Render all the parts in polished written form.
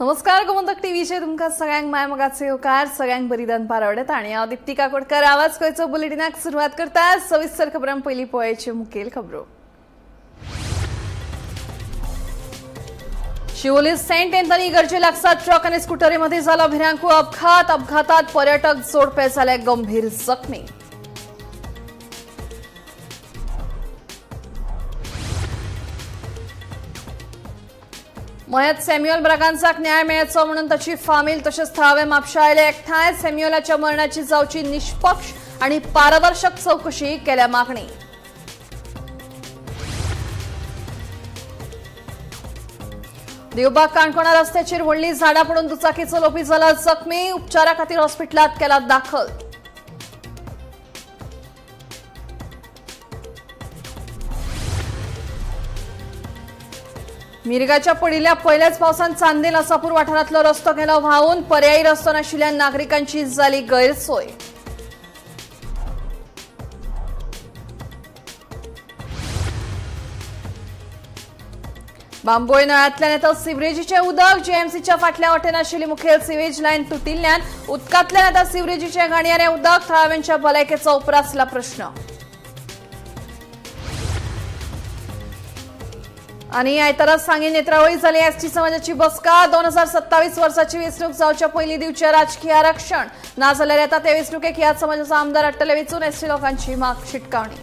नमस्कार, गोमंतक टीव्हीचेर तुमकां सगळ्यांक माय मोगाचे येवकार. सगळ्यांक बरी दनपार आवडटा आनी हांव दीप्ती काकोडकर आवाज गोंयचो बुलेटिनाक सुरवात करता. सविस्तर खबरां पयलीं पळयाची मुखेल खबरो. शिवोली सेंट एंथनी इगर्जे लागसार ट्रक आणि स्कूटरीमध्ये झाला भिरांकूळ अपघात. अपघातात पर्यटक जोडपे झाले गंभीर जखमी. मयत सॅम्युअल ब्रागांजाक न्याय मेळचो म्हणून ताची फामील तशेंच थळावे म्हापशा आयले एकठांय. सॅम्युअलाच्या मरणाची जावची निष्पक्ष आणि पारदर्शक चौकशी केल्या मागणी. देवबाग काणकोणा रस्त्याचेर व्हडली झाडां पडून दुचाकी चलोवपी जाला जखमी. उपचारा खातीर हॉस्पिटलात केला दाखल. मिरगाच्या पडिल्ल्या पयल्याच पावसान चांदेल आसापूर वाठारांतलो रस्तो गेलो व्हांवून. पर्यायी रस्तो नाशिल्ल्या नागरिकांची जाली गैरसोय. बांबोळे नळांतल्यान येता सिवरेजीचें उदक. जीएमसीच्या फाटल्या वाटेन आशिल्ली मुखेल सिवेज लायन तुटिल्ल्यान उदकांतल्यान येता सिवरेजीचें घाणयारें उदक. थळाव्यांच्या भलायकेचो उप्रासला प्रश्न. आणि आयतारा सांगे नेत्रावळी झाली एसटी समाजाची बसका. 2027 वर्साची वेंचणूक जावच्या पयलीं दिवचें राजकीय आरक्षण, नाजाल्यार येता ते वेंचणुकेक ह्याच समाजाचो आमदार हाडटले वेंचून, एसटी लोकांची माग शिटकावणी.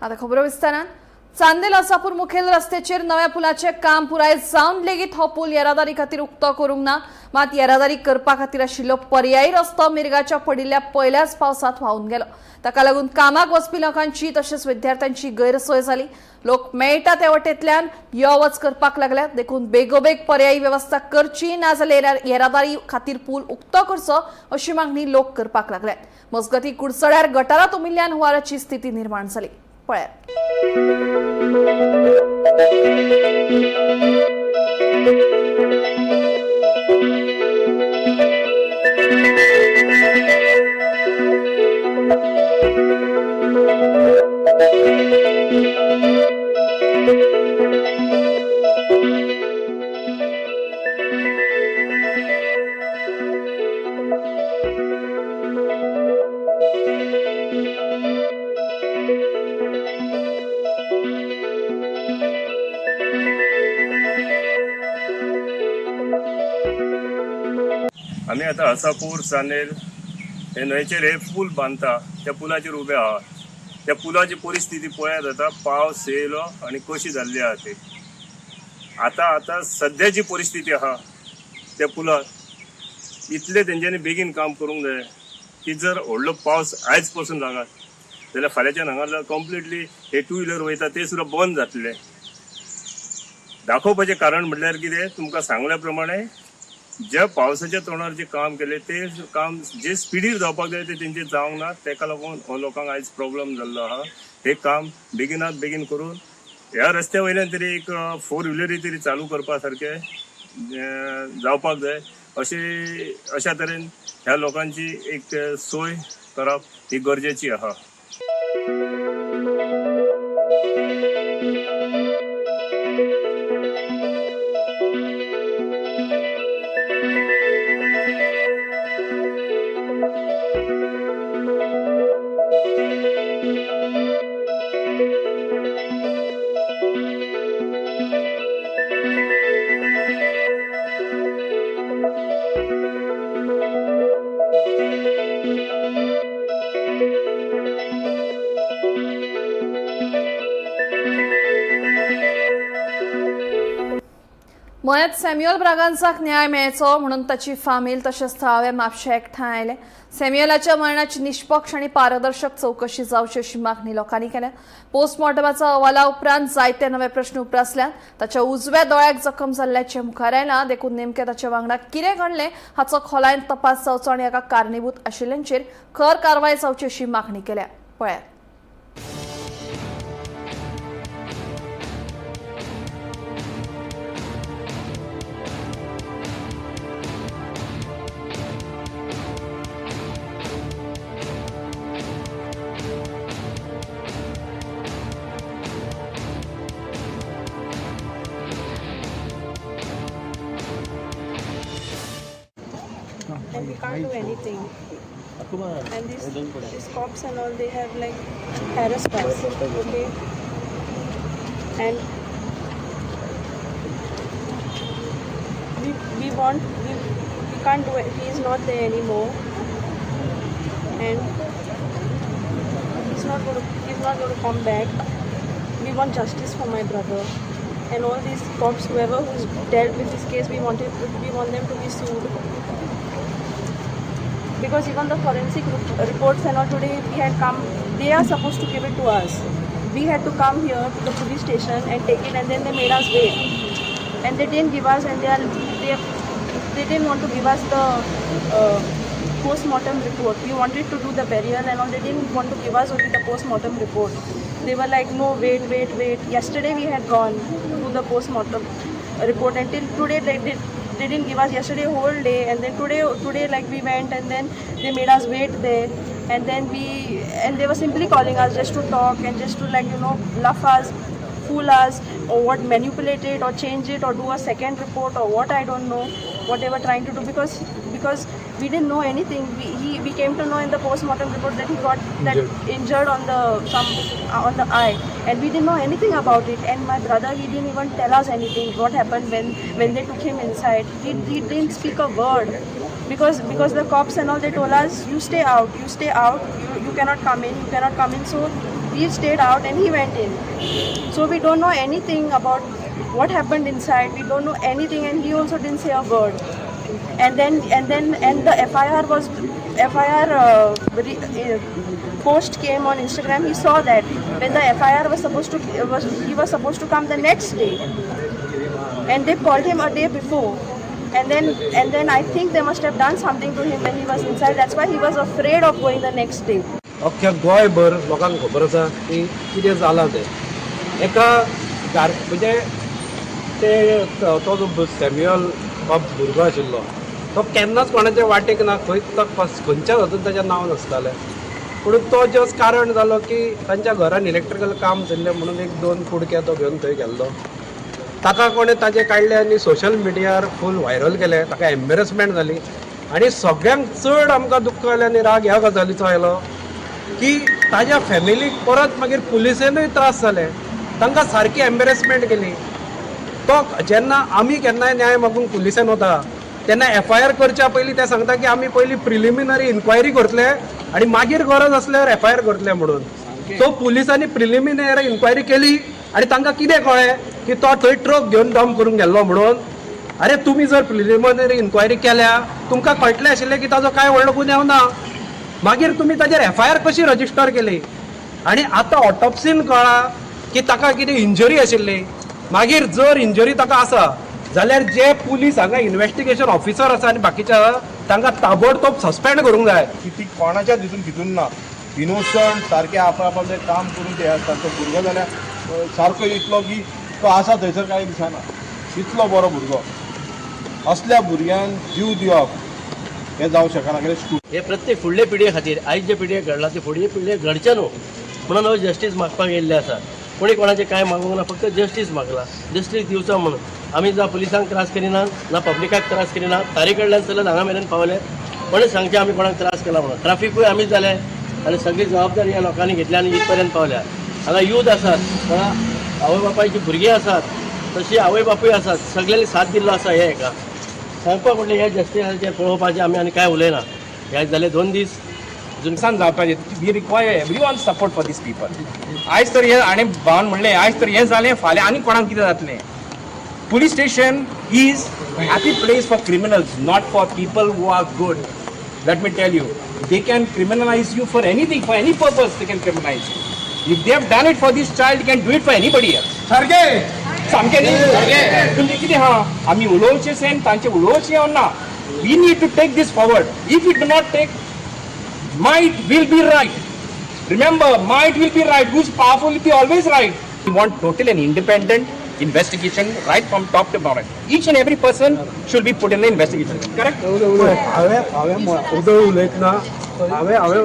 आता खबरो विस्तारान. चांदेल आसापूर मुखेल रस्त्याचेर नव्या पुलाचें काम पुराय जावन लेगीत हो पूल येरादारी खातीर उक्तो करूंक ना. मात येरादारी करपा खातीर आशिल्लो पर्यायी रस्तो मिरगाच्या पडिल्ल्या पयल्याच पावसांत व्हांवून गेलो. ताका लागून कामाक वचपी लोकांची तशेंच विद्यार्थ्यांची गैरसोय जाली. लोक मेळटा त्या वटेंतल्यान यो वच करपाक लागल्यात. देखून बेगोबेग पर्यायी वेवस्था करची, नाजाल्यार येरादारी खातीर पूल उक्तो करचो अशी मागणी लोक करपाक लागल्यात. मजगतीं, कुडचड्यार गटारां तुंबिल्ल्यान हुंवाराची स्थिती निर्माण जाली. पळयात. आमी आतां आसापूर चांदेल हे न्हंयचेर हे पूल बांदता त्या पुलाचेर उबे आहा. त्या पुलाची परिस्थिती पळयात, आतां पावस येयलो आनी कशी जाल्ली आहा ती. आतां आतां सद्याची परिस्थिती आहा त्या पुलार इतले तेंच्यांनी बेगीन काम करूंक जाय की जर व्हडलो पावस आयज पसून लागत जाल्यार फाल्यांच्यान हांगा कंप्लिटली हे टू व्हिलर वयता ते सुद्दां बंद जातले. दाखोवपाचें कारण म्हटल्यार कितें, तुमकां सांगल्या प्रमाणे ज्या पावसाच्या तोंडार जे काम केलें ते काम जे स्पिडीर जावपाक जाय ते तेंचे जावंक ना. तेका लागून हो लोकांक आयज प्रॉब्लम जाल्लो आहा. हे काम बेगिनात बेगीन करून ह्या रस्त्या वयल्यान तरी एक फोर व्हिलरी तरी चालू करपा सारकें जावपाक जाय. अशें अशा तरेन ह्या लोकांची एक सोय करप ही गरजेची आहा. मयत सॅम्युअल ब्रागांजाक न्याय मेळचो म्हणून ताची फामील तशेंच थळावे म्हापशे एकठांय आयले. सॅम्युअलाच्या मरणाची निष्पक्ष आणि पारदर्शक चौकशी जावची अशी मागणी लोकांनी केल्या. पोस्टमॉर्टमाचा अहवाला उपरांत जायते नवे प्रश्न उप्रासल्यात. ताच्या उजव्या दोळ्याक जखम जाल्ल्याचें मुखार आयलां. देखून नेमकें ताच्या वांगडा कितें घडलें हाचो खोलायेन तपास जावचो आनी हाका कारणीभूत आशिल्ल्यांचेर खर कारवाय जावची अशी मागणी केल्या. पळयात. And we can't do anything. And these cops and all, they have like harassed us, okay? And we want, we can't do it. He is not there anymore. And he's not going to come back. We want justice for my brother. And all these cops, whoever who's dealt with this case, we want them to be sued. Because even the forensic reports and all, today we had come, they are supposed to give it to us. We had to come here to the police station and take it, and then they made us wait. And they didn't give us, and they didn't want to give us the post-mortem report. We wanted to do the burial and all. They didn't want to give us only the post-mortem report. They were like, no, wait, wait, wait. Yesterday we had gone to the post-mortem report, until today they didn't give us. Yesterday whole day, and then today like we went, and then they made us wait there, and then we and they were simply calling us just to talk and just to like bluff us, fool us, or what, manipulate it or change it or do a second report or what, I don't know what they were trying to do, because we didn't know anything. We came to know in the post-mortem report that he got that injured on the some on the eye, and we didn't know anything about it. And my brother, he didn't even tell us anything what happened when they took him inside. He didn't speak a word, because the cops and all, they told us, you stay out, you stay out, you cannot come in, you cannot come in. So we stayed out and he went in. So we don't know anything about what happened inside. We don't know anything, and he also didn't say a word. And then and the FIR post came on Instagram. He saw that when the FIR was supposed to was he was supposed to come the next day, and they called him a day before. And then I think they must have done something to him when he was inside. That's why he was afraid of going the next day. अख्ख्या गोंयभर लोकांक खबर आसा की कितें जालां तें. एका गार म्हणजे ते तो जो सॅम्युअल बाब भुरगो आशिल्लो, तो केन्नाच कोणाच्या वाटेक ना, खंयच तो खंयच्याच हातून ताजें नांव नासतालें. पूण तो जस्ट कारण जालो की तांच्या घरान इलेक्ट्रिकल काम चल्लें म्हणून एक दोन कुडके तो घेवन थंय गेल्लो. ताका कोणें ताजें काडलें आनी सोशल मिडियार फूल व्हायरल केलें. ताका एम्बेरसमेंट जाली आनी सगळ्यांक चड आमकां दुख्ख आयलें आनी राग ह्या गजालीचो आयलो की ताज्या फॅमिलीक परत मागीर पुलिसेनूय त्रास जाले. तांकां सारकी एम्बेरसमेंट केली. तो जेन्ना आमी केन्नाय न्याय मागूंक पुलिसेन वता तेन्ना एफआयआर करच्या पयलीं ते सांगता की आमी पयलीं प्रिलिमिनरी इन्क्वायरी करतले आनी मागीर गरज आसल्यार एफआयआर करतले म्हणून. सो पुलिसांनी प्रिलिमिनरी इन्क्वायरी केली आनी तांकां कितें कळ्ळें की तो थंय ट्रक घेवन डंप करूंक गेल्लो म्हणून. अरे, तुमी जर प्रिलिमिनरी इन्क्वायरी केल्या, तुमकां कळटलें आशिल्लें की ताजो कांय व्हडलो गुन्यांव ना. मागीर तुमी ताजेर एफआयआर कशी रजिस्टर केली? आनी आतां ऑटोप्सीन कळ्ळां की ताका कितें इंजरी आशिल्ली. मागीर जर इंजरी ताका आसा जाल्यार जे पुलीस हांगा इन्व्हेस्टिगेशन ऑफिसर आसा आनी बाकीचे आसा, तांकां ताबडतोब सस्पेंड करूंक जाय. की ती कोणाच्याच हितून भितून ना, इनोसंट सारके आप आपलें काम करून ते आसता. तो भुरगो जाल्यार सारको इतलो की तो आसा थंयसर कांय दिसना, इतलो बरो भुरगो. असल्या भुरग्यान जीव दिवप हें जावं शकना कित्याक हे प्रत्येक फुडले पिळगे खातीर, आयज जे पिळगेक घडला ते फुडले पिळगेक घडचें न्हू म्हणून हो जस्टीस मागपाक येयल्ले आसा. कोणी कोणाचें कांय मागूंक ना, फक्त जस्टीस मागला, जस्टीस दिवचो म्हणून. आमी ना पुलिसांक त्रास करिना, ना पब्लिकाक त्रास करिना. तारी कडल्यान चलत हांगा मेरेन पावले. कोणें सांगचें आमी कोणाक त्रास केला म्हणून? ट्राफिकूय आमीच जाले आनी सगळी जबाबदारी ह्या लोकांनी घेतल्या आनी इतपर्यंत पावल्या. हांगा यूथ आसात, हांगा आवय बापायची भुरगीं आसात, तशी आवय बापूय आसात, सगळ्यांनी साथ दिल्लो आसा. हे हेका सांगपाक म्हणल्यार ह्या जस्टिसाचेर पळोवपाचें आमी आनी कांय उलयना. हे जाले 2 दीस अजून. नुकसान जावपाचें. We require everyone support for these people. आयज तर हे हाणें भावान म्हणलें, आयज तर हें जालें, फाल्यां आनी कोणाक कितें जातलें? Police station is happy place for criminals, not for people who are good. Let me tell you, they can criminalize you for anything, for any purpose they can criminalize you. If they have done it for this child, can do it for anybody else. सारकें. सामकें न्ही? तुमचें कितें आहा, आमी उलोवचें सेन, तांचें उलोवचें ना. We need to take this forward. If you do not take, might will be right. Remember, might will be right. Who's powerful will be always right. We want total and independent investigation right from top to bottom. Each and every person should be put in the investigation. Correct? हांवें उदय उलयतना हांवें हांवें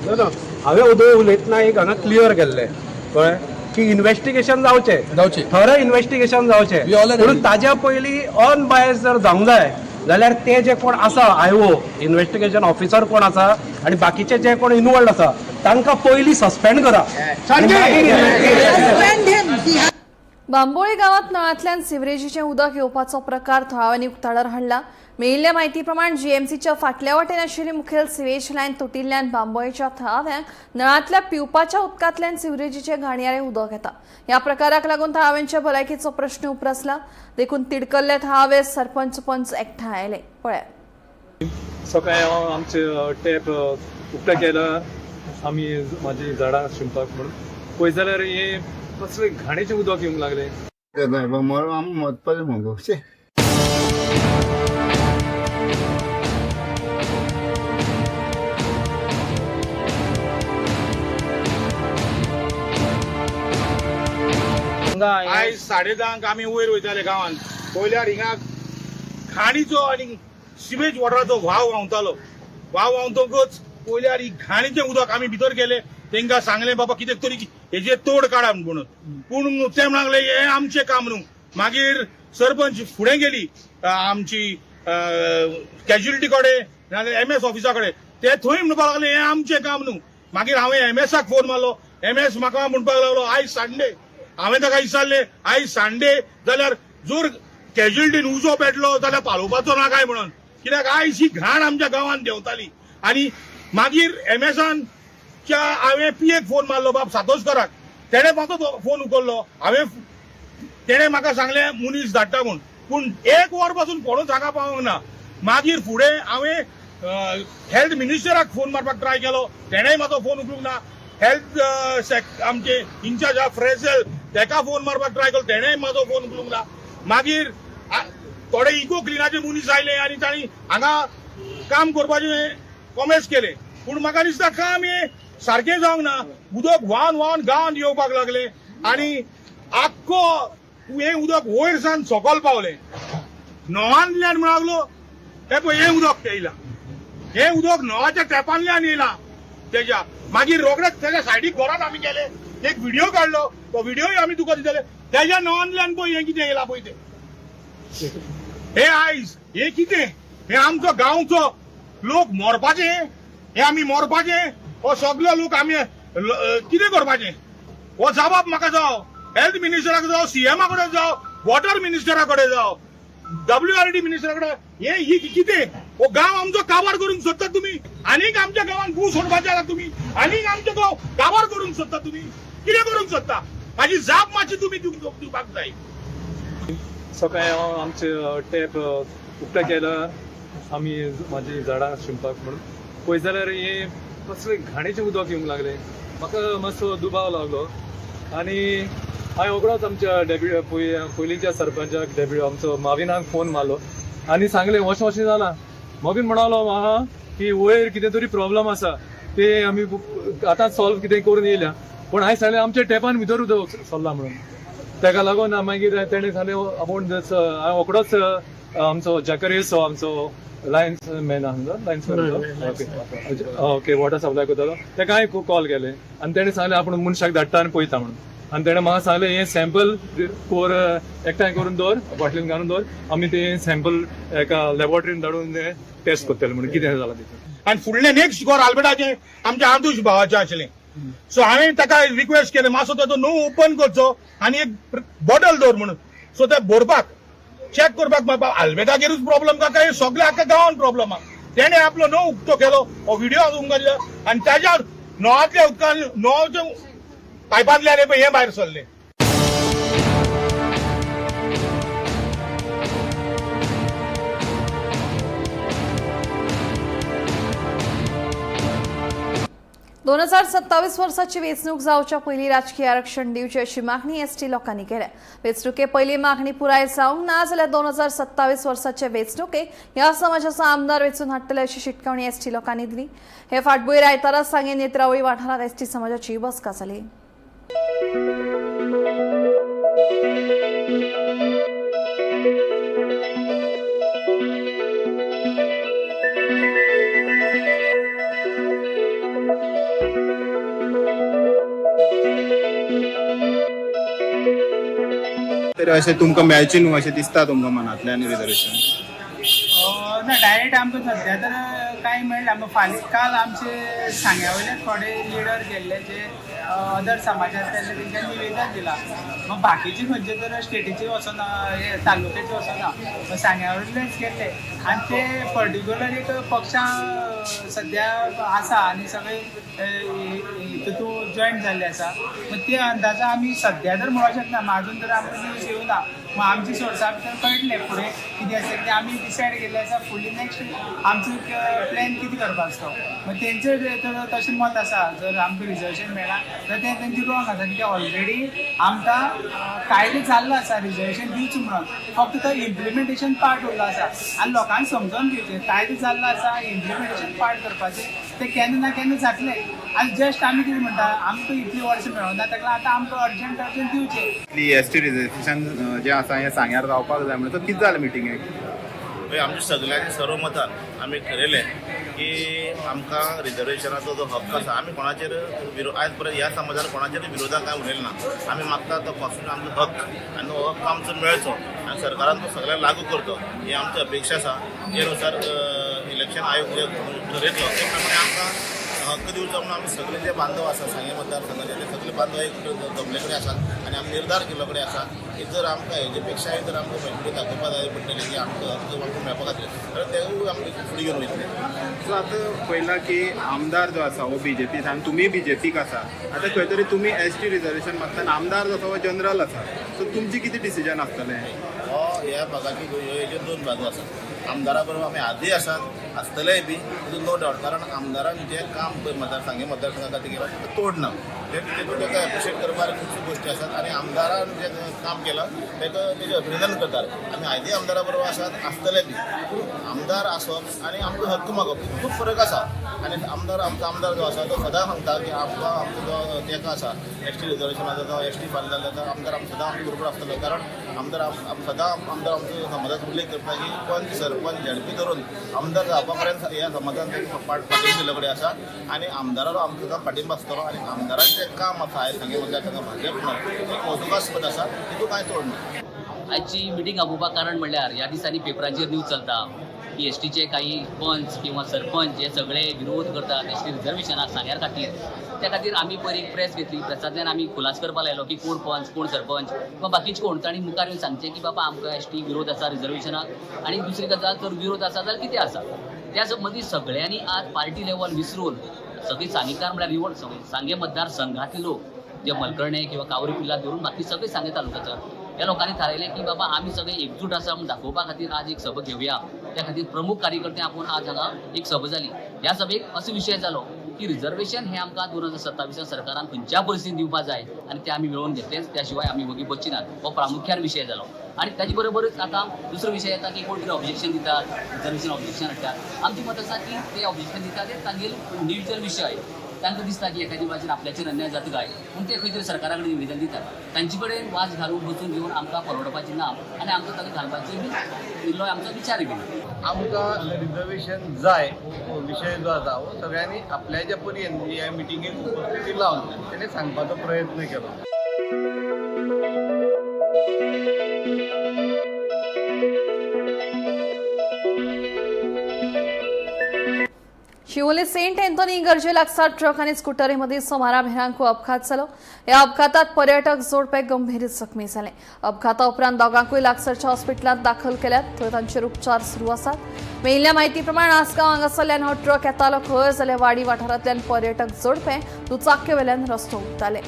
ना ना हांवें उदय उलयतना एक हांगा क्लियर केल्लें, कळ्ळें, की इन्व्हेस्टिगेशन जावचें. जावचें. थरो इन्व्हेस्टिगेशन जावचें. We all are पूण ready. ताज्या पयलीं अनबायस जर जावंक जाय जाल्यार ते जे कोण आसा आयओ इन्व्हेस्टिगेशन ऑफिसर कोण आसा आनी बाकीचे जे कोण इनवॉल्ड आसा तांकां पयलीं सस्पेंड करा आनी मागीर investigation. Bambolim गांवांत नळांतल्यान सिवरेजीचें उदक येवपाचो प्रकार थळाव्यांनी उक्ताडार हाडला. मेळिल्ल्या म्हायती प्रमाण जीएमसीच्या फाटल्या वाटेन आशिल्ली मुखेल सिवेज लायन तुटिल्ल्यान बांबोळेच्या थळाव्यांक नळांतल्या पिवपाच्या उदकांतल्यान सिवरेजीचें घाणयारें उदक येता. ह्या प्रकाराक लागून थळाव्यांच्या भलायकेचो प्रश्न उप्रासला. देखून तिडकल्ले थळावे सरपंच पंच एकठांय आयले. पळयात. सकाळी हांव आमचे टॅप उकते केला आमी म्हाजी झाडां शिंपपाक म्हणून पळय जाल्यार हें कसलें घाणेचें उदक येवंक लागलें. आमी मरपाचें मगो शे. आयज 10:30 आमी वयर वयताले गांवांत, पयल्यार हिंगा घाणीचो आनी सिवेज वॉटराचो व्हाव व्हांवतालो. व्हाव व्हांवतकच पयल्यार ही घाणीचें उदक आमी भितर गेले, तेंकां सांगलें बाबा कितें तरी हेजेर तोड काडा म्हणून, पूण ते म्हणूंक लागले हें आमचें काम न्हू. मागीर सरपंच फुडें गेली आमची कॅज्युलिटी कडेन नाजाल्यार एम एस ऑफिसा कडेन, ते थंय म्हणपाक लागले हें आमचें काम न्हू. मागीर हांवें एम एसाक फोन मारलो, एम एस म्हाका म्हणपाक लागलो आयज सांडे. हांवें ताका विचारलें आयज सांडे जाल्यार जर कॅज्युलिटीन उजो पेटलो जाल्यार पालोवपाचो ना काय म्हणून, कित्याक आयज ही घाण आमच्या गांवांत देंवताली. आनी मागीर एम एसान च्या हांवें पी एक फोन मारलो बाब सातोस्कराक, तेणें म्हाजो फोन उखल्लो. हांवें तेणें म्हाका सांगलें मनीस धाडटा म्हूण, पूण एक वर पासून कोणूच हांगा पावोंक ना. मागीर फुडें हांवें हेल्थ मिनिस्टराक फोन मारपाक ट्राय केलो, तेणेंय म्हाजो फोन उखलूंक ना. हेल्थ आमचे इन्चार्ज आहा फ्रेझल, तेका फोन मारपाक ट्राय केलो, तेणेंय म्हाजो फोन उखलूंक ना. मागीर थोडे इको क्लिनाचे मनीस आयले आनी तांणी हांगा काम करपाचें कॉमेस केलें, पूण म्हाका दिसता काम हें सारकें जावंक ना. उदक व्हांवन व्हांवन गांवांत येवपाक लागलें आनी आख्खो हें उदक वयर सावन सकयल पावलें. नळांतल्यान म्हणूंक लागलो हें पळय हें उदक येयलां, हें उदक नळाच्या टॅपांतल्यान येयलां तेज्या. मागीर रोखडेच तेज्या सायडीक घरान आमी गेले, एक व्हिडिओ काडलो, तो व्हिडिओय आमी तुका दितले. तेज्या नळांतल्यान पळय हें कितें येयलां पळय तें. हे आयज हे कितें, हे आमचो गांवचो लोक मरपाचे, हे आमी मरपाचे, हो सगलो लोक आमी कितें करपाचें? हो जबाब म्हाका जावो, हेल्थ मिनिस्टराक जावो, सीएमा कडेन जावो, वॉटर मिनिस्टरा कडेन जावो, डब्ल्यू आर डी मिनिस्टरा कडेन. हे ही कितें, हो गांव आमचो काबार करूंक सोदतात तुमी, आनीक आमच्या गांवांत गूं सोडपाचे आसा तुमी, आनीक आमचो गांव काबार करूंक सोदता तुमी, कितें करूंक सोदता? म्हाजी जाप मातशी तुमी दिवपाक जाय. सकाळी हांव आमचे टॅप उकते केला आमी म्हाजी झाडां शिंपपाक म्हणून पळय जाल्यार हें कसलें घाणेचें उदक येवंक लागलें. म्हाका मातसो दुबाव लागलो आनी हांवें रोखडोच आमच्या डेप्युटी पयलींच्या सरपंचाक डेप्युटी आमचो माविनाक फोन मारलो आनी सांगलें अशें अशें जालां. मोबीन म्हणालो म्हाका की वयर कितें तरी प्रॉब्लम आसा, ते आमी आतां सॉल्व कितें करून येयल्या, पूण हांवें सांगलें आमच्या टॅपान भितर उदक सरलां म्हणून. तेका लागून मागीर तेणें सांगलें आपूण हांवें रोखडोच आमचो जॅकरीस हो आमचो लायन्स मॅन आहा, lines man, okay okay, water supply करतालो, तेका हांवें कॉल केलें आनी तेणें सांगलें आपूण मनशाक धाडटा आनी पळयता म्हणून. आनी तेणें म्हाका सांगलें हें सॅम्पल कोर एकठांय करून दवर, बाटलेन घालून दवर, आमी तें सॅम्पल एका लॅबोरेटरीन धाडून टेस्ट करतले म्हणून कितें जालां तितून. आनी फुडलें नेक्स्ट घर आल्बर्टाचें आमच्या आंदूश भावाचें आशिल्लें. सो हांवें ताका रिक्वेस्ट केलें मातसो ताचो नो ओपन करचो आनी एक बॉटल दवर म्हणून. सो ते भरपाक चॅक करपाक आल्बर्टाचेरूच प्रॉब्लम का काय सगळ्या आख्या गांवान प्रॉब्लम आहा. तेणें आपलो नो उक्तो केलो, हो व्हिडिओ तुमकां दिला आनी ताज्या नळांतल्या उदकान नळाच्या पायपांतल्यान हें पळय हें भायर सरलें. दोन हजार सत्तावीस वर्साची वेंचणूक जावच्या पयलीं राजकीय आरक्षण दिवचें अशी मागणी एसटी लोकांनी केल्या. वेंचणुके पयलीं मागणी पुराय जावंक ना जाल्यार 2027 वर्साचे वेंचणुकेक ह्या समाजाचो आमदार वेंचून हाडटले अशी शिटकावणी एसटी लोकांनी दिली. हे फाटभुंयेर आयतारा सांगें नेत्रावळी वाठारांत एसटी समाजाची बसका जाली. तरी अशें तुमकां मेळचें न्हू अशें दिसता तुमकां मनांतल्यान रिजर्वेशन? ना डायरेक्ट आमकां सद्या तर कांय मेळना. फाल्यां काल आमचे सांग्या वयले थोडे लिडर गेल्ले जे अदर समाजांतले तेंच्यांनी निवेदन दिलां. मग बाकीचे खंयचे तर स्टेटीचे वचना, हे तालुक्याचे वचना, सांग्या वयलेच गेल्ले आनी ते पर्टिक्युलर एक पक्षां सद्या आसा आनी सगळे तितून जॉयन जाल्ले आसा. मग ते अंदाजा आमी सद्या तर म्हणूंक शकना, अजून तर आमकां न्यूज येवना. मग आमची सोर्सा भितर कळटलें फुडें कितें आसा कितें आमी डिसायड केल्लें आसा. फुडली नेक्स्ट आमचो प्लॅन कितें करपाचो तो. मग तेंचें तर तशें मत आसा, जर आमकां रिजर्वेशन मेळना जाल्यार तें तेंचें रॉंग आसा, कित्याक ऑलरेडी आमकां कायदो जाल्लो आसा रिजर्वेशन दिवचो म्हणून, फक्त तो इम्प्लिमेंटेशन पार्ट उरलो आसा. आनी लोकांक समजून घेवचें, कायदो जाल्लो आसा, इम्प्लिमेंटेशन पार्ट करपाचें तें केन्ना ना केन्ना जातलें. आनी जस्ट आमी कितें म्हणटा, आमकां इतलीं वर्सां मेळना ताका आतां आमकां अर्जंट अर्जंट दिवचें. एस टी रिजर्वेशन जें आसा हें सांग्यार जावपाक जाय म्हणून कितें जालें मिटिंगेक? आमच्या सगळ्यांच्या सर्वमतान आमी ठरयलें की आमकां रिजर्वेशनाचो जो हक्क आसा, आमी कोणाचेर आयज पर्यंत ह्या समाजान कोणाचेर विरोधाक कांय उलयलें ना. आमी मागता तो कॉन्स्टिट्यूशन आमचो हक्क आनी हो हक्क आमचो मेळचो आनी सरकारान तो सगळ्यांक लागू करचो ही आमची अपेक्षा आसा. ते नुसार इलेक्शन आयोग जे ठरयतलो ते प्रमाणे आमकां हक्क दिवचो म्हणून आमी सगळे जे बांधव आसा सांगें मतदारसंघाचे ते सगळे बांधव एक जमले कडेन आसात आनी आमी निर्धार केल्लो कडेन आसा की जर आमकां हेजे पेक्षाय जर आमकां मेजोरिटी दाखोवपा जाय पडटली की आमकां हक्क आमकां मेळपा खातीर, तर तेवूय आमकां फुडें घेवन वयतले. सो आतां पळयलां की आमदार जो आसा हो बीजेपी आनी तुमी बीजेपीक आसा. आतां खंय तरी तुमी एस टी रिजर्वेशन मागता आनी आमदार जो आसा हो जनरल आसा, सो तुमचें कितें डिसिजन आसतलें? हो ह्या भागाची हेज्यो दोन बाजू आसात. आमदारा बरोबर आमी आजूय आसात, आसतलेय बी, तितून नो डावट. कारण आमदारान जें काम पळय मतदार सांगें मतदारसंघा खातीर केलां तें तोड ना, तेतून ताका एप्रिशिएट करपाक खुबश्यो गोश्टी आसात आनी आमदारान जें काम केलां ताका तेजें अभिनंदन करतात. आमी आयजूय आमदारा बरोबर आसात, आसतले बी. पूण आमदार आसप आनी आमचो हक्क मागप हितून खूब फरक आसा. आनी आमदार आमचो आमदार जो आसा तो सदां सांगता की आमकां आमचो जो तेंको आसा एस टी रिजर्वेशनाचो, जो एस टी फाल्यां जाल्यार जाता, आमदार आमकां सदां आमचे बरोबर आसतलो. कारण आमदार सदां आमदार आमचो समाजाचो उल्लेख करता की पंच सरपंच झेडपी धरून आमदार जावपा पर्यंत ह्या समाजान ताका पाठिंबो दिल्लो कडेन आसा आनी आमदारालो आमकां सदां पाठिंबो आसतलो. आनी आमदाराचें काम आसा आयज सांगें मतदारसंघात भाजप म्हणून तें कौतुकास्पद आसा, तितूंत कांय तोड ना. आजची मिटींग आपोवपाक कारण म्हणल्यार ह्या दिसांनी पेपराचेर न्यूज चलता की एस टीचे काही पंच किंवा सरपंच हे सगळे विरोध करतात एस टी रिजर्वेशनाक सांग्यार खातीर. त्या खातीर आमी पयर एक प्रेस घेतली. प्रेसांतल्यान आमी खुलास करपाक लायलो की कोण पंच, कोण सरपंच किंवा बाकीचे कोण तांणी मुखार येवन सांगचें की बाबा आमकां एस टी विरोध आसा रिजर्वेशनाक, आनी दुसरी गजाल जर विरोध आसा जाल्यार कितें आसा. त्या मदीं सगळ्यांनी आज पार्टी लेवल विसरून सगळीं सांगेकार म्हळ्यार निवड सांगें मतदारसंघातले लोक जे मलकर्णे किंवा कावरी पिल्ला धरून बाकी सगळे सांगें तालुक्याचो ह्या लोकांनी थारायलें की बाबा आमी सगळे एकजूट आसा म्हूण दाखोवपा खातीर आज एक सभा घेवया. त्या खातीर प्रमुख कार्यकर्ते आपोवन आज हांगा एक सभा जाली. ह्या सभेक असो विशय जालो की रिजर्वेशन हें आमकां 2027 सरकारान खंयच्या परिस्थितीन दिवपा जाय आनी तें आमी मेळोवन घेतलेंच, त्या शिवाय आमी वगी बसची नात, हो प्रामुख्यान विशय जालो. आनी ताजे बरोबरच आतां दुसरो विशय येता की कोण तरी ऑब्जेक्शन दितात, रिजर्वेशन ऑब्जेक्शन हाडटात. आमचें मत आसा की ते ऑब्जेक्शन दितात ते तांगेले इंडिविज्युअल विशय, तांकां दिसता की एखाद्या बाजून आपल्याचेर अन्याय जाता काय म्हूण ते खंय तरी सरकारा कडेन निवेदन दितात. तांचे कडेन वाज घालून बसून घेवन आमकां परवडपाची ना आनी आमकां ताका घालपाची बी इल्लो आमचो विचार बी. आमकां रिजर्वेशन जाय हो विशय जो आसा हो सगळ्यांनी आपल्याच्या पर्यंत ह्या मिटिंगेक उपस्थिती लावन तेणें सांगपाचो प्रयत्न केलो. शिवोली सेंट एंथोनी इगर्जे लागसार ट्रक आनी स्कुटरीमध्ये सुमारा भिरांकूळ अपघात जालो. ह्या अपघातात पर्यटक जोडपे गंभीर जखमी जाले. अपघाता उपरांत दोगांकूय लागसारच्या हॉस्पिटलांत दाखल केल्यात, थंय तांचेर उपचार सुरू आसात. मेळिल्ल्या म्हायती प्रमाण आसगांव हांगासरल्यान हो ट्रक येतालो खंय जाल्यार वाडी वाठारांतल्यान पर्यटक जोडपे दुचाकी वेल्यान रस्तो हुपताले.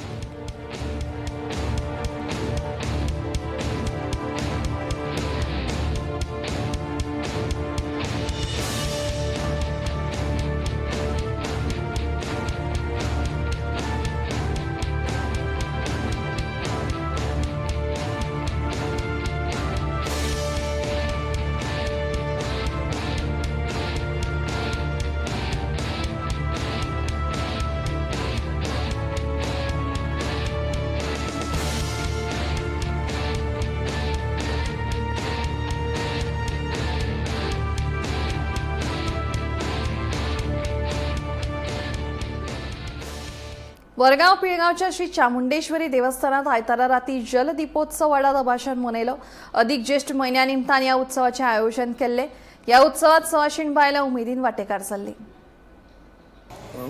वरगांव पिळगांवच्या श्री चामुंडेश्वरी देवस्थानात आयतारा राती जलदीपोत्सव व्हडा दबाज्यान मनयलो. अधिक ज्येष्ठ म्हयन्या निमतान ह्या उत्सवाचें आयोजन केल्लें. ह्या उत्सवात सवाशीण बायलां उमेदीन वांटेकार जाल्ली.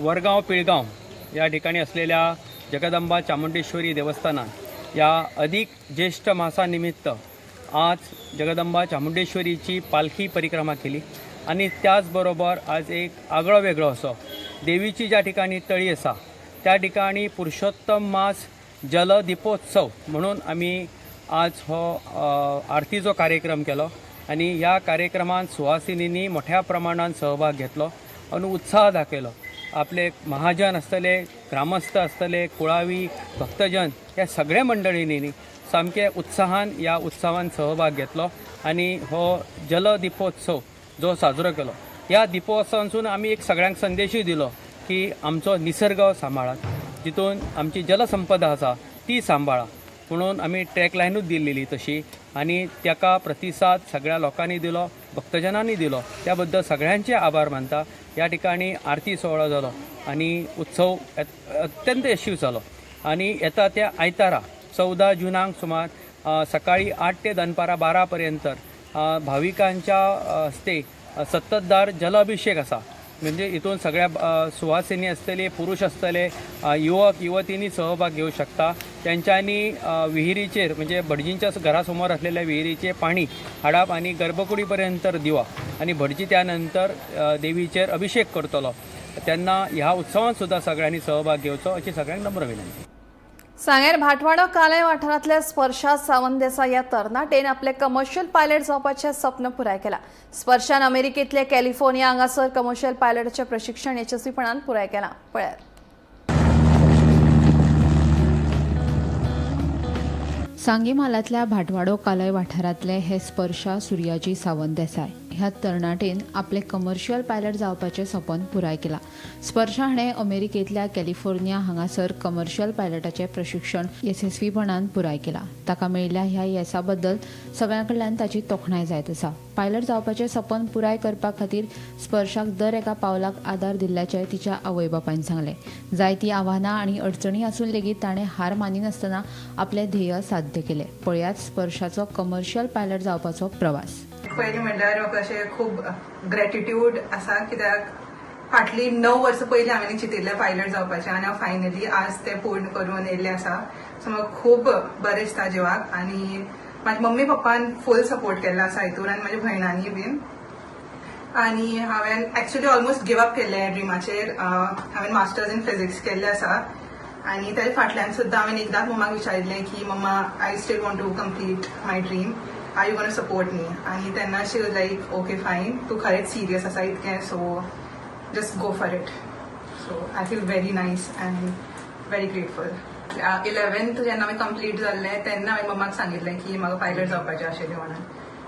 वरगांव पिळगांव या ठिकाणी असलेल्या जगदंबा चामुंडेश्वरी देवस्थानात या अधिक ज्येष्ठ मासानिमित्त आज जगदंबा चामुंडेश्वरीची पालखी परिक्रमा केली आणि त्याचबरोबर आज एक आगळो वेगळो असो देवीची ज्या ठिकाणी तळी आसा त्या ठिकाणी पुरुषोत्तम मास जलदीपोत्सव म्हणून आमी आज हो आरतीचो कार्यक्रम केलो आनी ह्या कार्यक्रमात सुवासिनींनी मोठ्या प्रमाणात सहभाग घेतलो आनी उत्साह दाखयलो. आपले महाजन आसतले, ग्रामस्थ आसतले, कुळावी भक्तजन ह्या सगळ्या मंडळींनी सामके उत्साहान ह्या उत्सवान सहभाग घेतलो आनी हो जलदीपोत्सव जो साजरो केलो. ह्या दिपोत्सवांसून आमी एक सगळ्यांक संदेशूय दिलो की आमचो निसर्ग सांबाळात, जितून आमची जलसंपदा आसा ती सांबाळा म्हणून आमी ट्रॅक लायनूच दिल्लेली तशी आनी ताका प्रतिसाद सगळ्या लोकांनी दिलो, भक्तजनांनी दिलो, त्या बद्दल सगळ्यांचे आभार मानता. ह्या ठिकाणी आरती सुवाळो जालो आनी उत्सव अत्यंत यशस्वी जालो. आनी येता त्या आयतारा 14 जुनाक सुमार सकाळी 8 ते दनपारां 12 पर्यंत भाविकांच्या हस्ते सत्ततदार जलअभिषेक आसा. म्हणजे हितून सगळ्या सुवासिनी आसतले, पुरुष आसतले, युवक युवतींनी सहभाग घेवं शकता. तेंच्यांनी विहिरीचेर म्हणजे भटजींच्या घरा समोर असलेल्या विहिरीचे पाणी हाडप आनी गर्भकुडी पर्यंत दिवप आनी भटजी त्या नंतर देवीचेर अभिषेक करतलो. तेन्ना ह्या उत्सवांत सुद्दां सगळ्यांनी सहभाग घेवचो अशी सगळ्यांक नम्र विनंती. सांगेर भाटवाडो कालय वाठारांतल्या स्पर्शा सावंत देसाय ह्या तरणाटेन आपले कमर्शियल पायलट जावपाचें सपन पुराय केलां. स्पर्शान अमेरिकेंतले कॅलिफोर्निया हांगासर कमर्शियल पायलटाचें प्रशिक्षण येसस्वीपणान पुराय केलां. पळयात. सांगे म्हालांतल्या भाटवाडो कालय वाठारांतले हे स्पर्शा सुर्याजी सावंत देसाय ह्या तरणाटेन आपले कमर्शियल पायलट जावपाचें सपन पुराय केलां. स्पर्शा हाणें अमेरिकेंतल्या कॅलिफोर्निया हांगासर कमर्शियल पायलटाचें प्रशिक्षण येसस्वीपणान पुराय केलां. ताका मेळिल्ल्या ह्या येसा बद्दल सगळ्यां कडल्यान ताची तोखणाय जायत आसा. पायलट जावपाचें सपन पुराय करपा खातीर स्पर्शाक दर एका पावलाक आदार दिल्ल्याचें तिच्या आवय बापायन सांगलें. जायतीं आव्हानां आनी अडचणी आसून लेगीत ताणें हार मानिनासतना आपलें ध्येय साध्य केलें. पळयात स्पर्शाचो कमर्शियल पायलट जावपाचो प्रवास. पयलीं म्हणल्यार म्हाका अशें खूब ग्रेटिट्यूड आसा, कित्याक फाटलीं 9 वर्सां पयलीं हांवें चिंतिल्लें पायलट जावपाचें आनी हांव फायनली आज तें पूर्ण करून येयल्लें आसा. सो म्हाका खूब बरें दिसता जिवाक आनी म्हाज्या मम्मी पप्पान फूल सपोर्ट केल्लो आसा हितून आनी म्हाज्या भयणांनी बीन. आनी हांवें एक्चुअली ऑलमोस्ट गिव अप केल्लें ड्रिमाचेर. हांवें मास्टर्स इन फिजिक्स केल्लें आसा आनी ताच्या फाटल्यान सुद्दां हांवें एकदांच मम्माक विचारिल्लें की मम्मा, I still want to complete my dream, are you gonna support me? आनी तेन्ना she was like, okay fine, तूं खरेंच सिरियस आसा इतकें, so just go for it. So I feel very nice and very grateful. 11th जेन्ना हांवें complete जाल्लें तेन्ना हांवें मम्माक सांगिल्लें की म्हाका पायलट जावपाचें आशिल्लें म्हणून.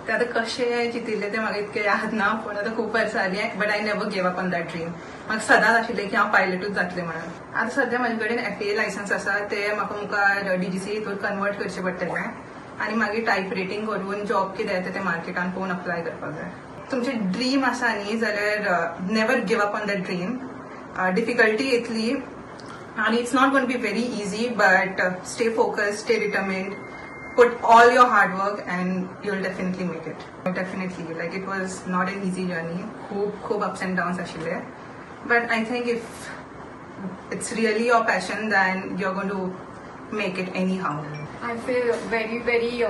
तें आतां कशें चिंतिल्लें तें म्हाका इतकें याद ना, पूण आतां खूब वर्सां जालीं, but I never gave up on that dream. म्हाका सदांच आशिल्लें की हांव पायलटूच जातलें म्हणून. आतां सद्या म्हाजे कडेन एफए लायसन्स आसा, तें म्हाका मुखार डीजीसी हितून कन्वर्ट करचें पडटलें आनी मागीर टायप रेटींग करून जॉब कितें येता तें मार्केटान पळोवन अप्लाय करपाक जाय. तुमचें ड्रीम आसा न्ही जाल्यार never give up on that dream. Difficulty येतली आनी it's not gonna be very easy, but stay focused, stay determined, put all your hard work and you'll definitely make it. Definitely, like, it was not an easy journey. खूब खूब ups and downs आशिल्ले, but I think if it's really your passion, then you're going to make it anyhow. I feel very, very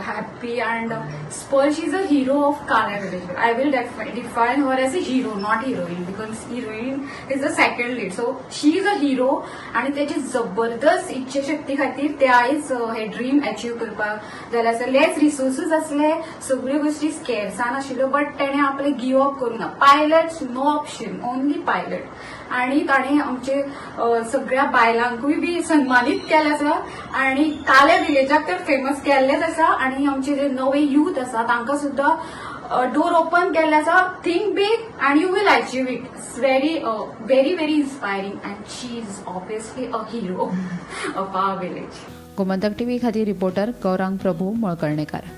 happy and Sparsh is a hero of Kalai village. I will define her as a hero, not heroine, because heroine is the second lead. So she is a hero आणि त्याची जबरदस्त इच्छाशक्ती खातीर ते आयज हे dream achieve करपाक जालें आसा. लेस रिसोर्सीस आसले, सगळ्यो गोष्टी स्केर्सान आशिल्ल्यो, बट तेणे आपले गिव अप करूंक ना. Pilot, no option, only pilot. आणि ताणें आमचे सगळ्या बायलांकूय बी सन्मानीत केलें आसा आणि काले विलेजाक तर फेमस केल्लेच आसा आणि आमचे जे नवे युथ आसा तांकां सुद्दां डोर ओपन केल्ले आसा. Think big and you will achieve it. It's very very very inspiring and she is obviously a hero of our village. Gomantak TV खातीर रिपोर्टर गौरांग प्रभू मळकर्णेकार.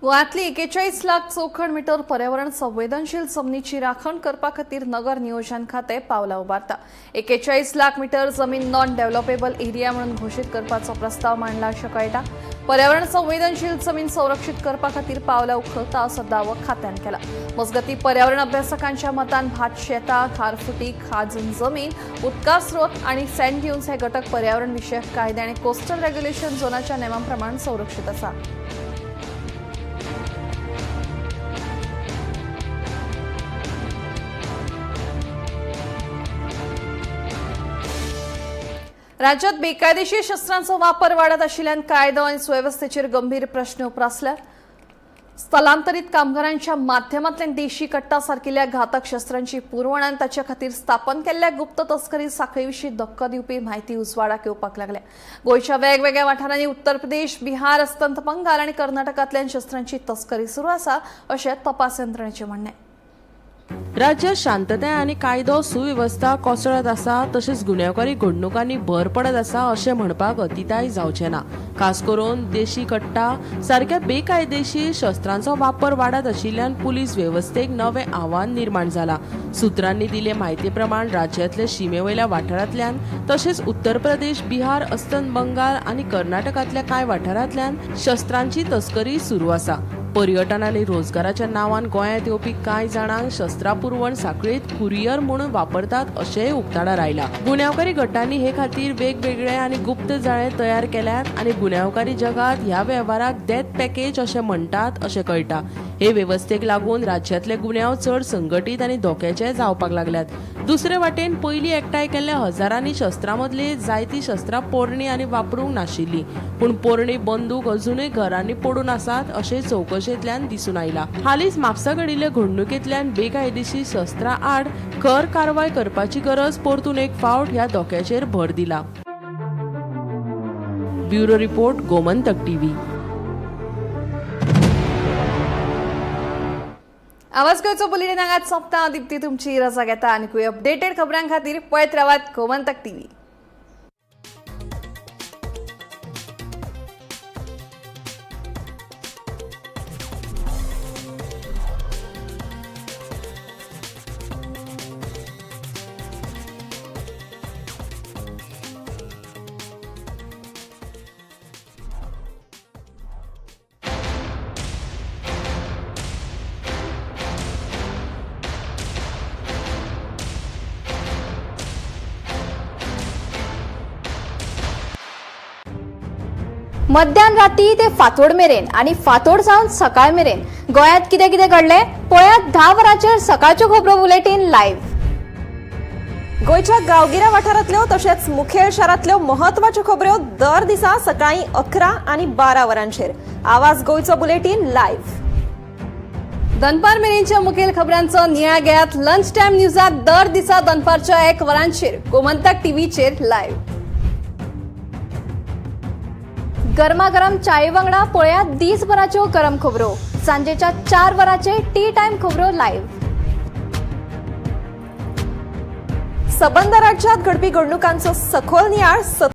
गोंयांतली 41 लाख चौखण मिटर पर्यावरण संवेदनशील जमनीची राखण करपा खातीर नगर नियोजन खातें पावलां उबारता. 41 लाख मिटर जमीन नॉन डेव्हलपेबल एरिया म्हणून घोशीत करपाचो प्रस्ताव मांडला अशें कळटा. पर्यावरण संवेदनशील जमीन संरक्षित करपा खातीर पावलां उखलता असो दावो खात्यान केला. मजगतीं पर्यावरण अभ्यासकांच्या मतान भात शेतां, खारफुटी, खाजन जमीन, उदका स्रोत आनी सँड ड्युन्स हे घटक पर्यावरण विशयक कायदे आनी कोस्टल रेग्युलेशन झोनाच्या नेमां प्रमाण संरक्षित आसा. राज्यात बेकायदेशीर शस्त्रांचो वापर वाडत आशिल्ल्यान कायदो आनी सुवेवस्थेचेर गंभीर प्रश्न उप्रासल्यात. स्थलांतरीत कामगारांच्या माध्यमांतल्यान देशी कट्टा सारकिल्ल्या घातक शस्त्रांची पुरवण आनी ताचे खातीर स्थापन केल्ल्या गुप्त तस्करी साखळी विशीं धक्को दिवपी म्हायती उजवाडाक येवपाक लागल्या. गोंयच्या वेगवेगळ्या वाठारांनी उत्तर प्रदेश, बिहार, अस्तंत बंगाल आनी कर्नाटकांतल्यान शस्त्रांची तस्करी सुरू आसा अशें तपास यंत्रणेचें म्हणणें. राज्यात शांतताय आनी कायदो सुवेवस्था कोसळत आसा, तशेंच गुन्यांवकारी घडणुकांनी भर पडत आसा अशें म्हणपाक अतिताय जावचें ना. खास करून देशी कट्टा सारक्या बेकायदेशीर शस्त्रांचो वापर वाडत आशिल्ल्यान पुलीस वेवस्थेक नवें आव्हान निर्माण जालां. सुत्रांनी दिले म्हायती प्रमाण राज्यांतल्या शिमे वयल्या वाठारांतल्यान तशेंच उत्तर प्रदेश, बिहार, अस्तंत बंगाल आनी कर्नाटकांतल्या कांय वाठारांतल्यान शस्त्रांची तस्करी सुरू आसा. पर्यटन आनी रोजगाराच्या नांवान गोंयांत येवपी कांय जाणांक शस्त्रां पुरवण साखळीत कुरियर म्हणून वापरतात अशेंय उक्ताडार आयलां. गुन्यांवकारी गटांनी हे खातीर वेगवेगळे आनी गुप्त जाळे तयार केल्यात आनी गुन्यांवकारी जगांत ह्या वेव्हाराक डेथ पॅकेज अशें म्हणटात अशें कळटा. हे वेवस्थेक लागून राज्यांतले गुन्यांव चड संघटीत आनी धोक्याचे जावपाक लागल्यात. दुसरे वाटेन पयलीं एकठांय केल्ल्या हजारांनी शस्त्रां मदलीं जायतीं शस्त्रां पोरणी आनी वापरूंक नाशिल्लीं, पूण पोरणी बंदूक अजुनूय घरांनी पडून आसात अशें चवकशेंतल्यान दिसून आयलां. हालींच म्हापसा घडिल्ले घडणुकेंतल्यान बेकायदेशीर शस्त्रां आड खर कारवाय करपाची गरज परतून एक फावट ह्या धोक्याचेर भर दिला. Bureau report, Gomantak TV. आवाज गोंयचो बुलेटीन हांगाच सोंपता. दीप्ती तुमची रजा घेता. आनीकूय अपडेटेड खबरां खातीर पळयत रावात गोमंतक टीव्ही. मध्यान राती ते फांतोड मेरेन आनी फांतोड जावन सकाळ मेरेन गोंयांत कितें कितें घडलें पळयात 10 वरांचेर सकाळच्यो खबरो बुलेटीन लायव्ह. गोंयच्या गांवगिऱ्या वाठारांतल्यो तशेंच मुखेल शारांतल्यो म्हत्वाच्यो खबऱ्यो दर दिसा सकाळीं 11 आनी 12 वरांचेर आवाज गोंयचो बुलेटीन लायव्ह. दनपार मेरेनच्या मुखेल खबरांचो नियाळ घेयात लंच टायम न्यूजात दर दिसा दनपारच्या 1 वरांचेर गोमंतक टीव्हीचेर लायव्ह. गरमागरम चाये वांगडा पळयात दीसभराच्यो गरम खबरो सांजेच्या 4 वरांचेर टी टायम खबरो लायव्ह. सबंद राज्यात घडपी घडणुकांचो सखोल नियाळ.